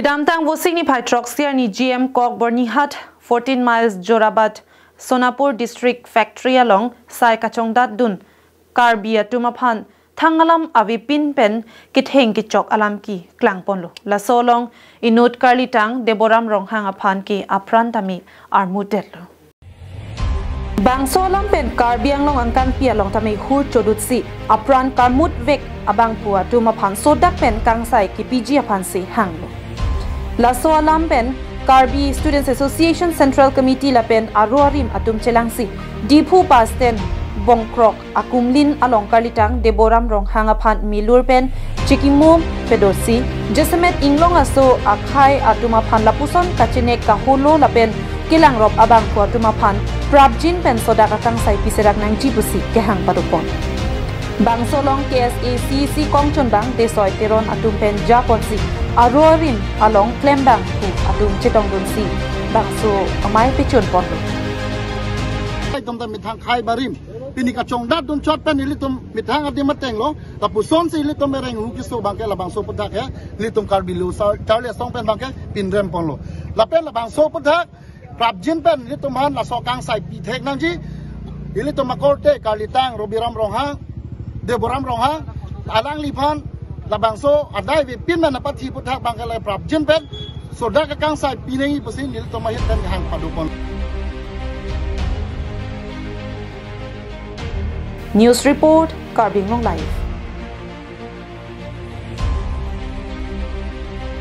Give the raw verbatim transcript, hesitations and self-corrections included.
Kedamtang Vosik niphai throksi arni G M Kok Bornihat, fourteen miles Jorabat, Sonapur District Factory along sai kachongdatdun Karbi atum aphan thang alam avepin pen ketheng kechok alam keklangponlo. Laso along inut karlitang Deboram Ronghang aphan ke apran tame armutdetlo. Bangso alam pen Karbi Anglong angkangpi along tame hur chodutsi apran karmutvek abangphu atum aphan sodak pen kangsai kepiji aphansi hanglo. Laso alam pen Karbi Students Association Central Committee lapen aro arim atum chelangsi Diphu bus stand Bongkrok akumlin along karlitang Deboram Ronghang aphan milur pen chekimo pedosi, jasemet inglong aso akhei atum aphan lapuson kachenek kaholo lapen kelangrop abangphu atum aphan prapjin pen sodak akangsai piserak nangji pusi kehang padopon. Bangso along K S A C C kongchunbang Desoi Teron atum pen japonsi aro arim along klembangphu atum chetongdunsi bangso amei pechunponlo. Itum ta methang khei barim pini kachongdatdun chot pen ilitum methang adim atenglo, lapusonsi ilitum ereng hu keso abangke labangso aphuthak ke ilitum Karbi Lo Sa-, Charli Asong pen abangke pinremponlo. Lapen labangso aphuthak prapjin pen ilitum aphan laso kangsai pithek nangji. Ilitum akorte karlitang Robiram Ronghang, Deboram Ronghang, alangliphan labangso adai avepin pen apathi aphuthak abangke la prapjin pen sodak akangsai pinangji pusi ilitum ahit pen hang padopon. News report, Karbi Anglong Live.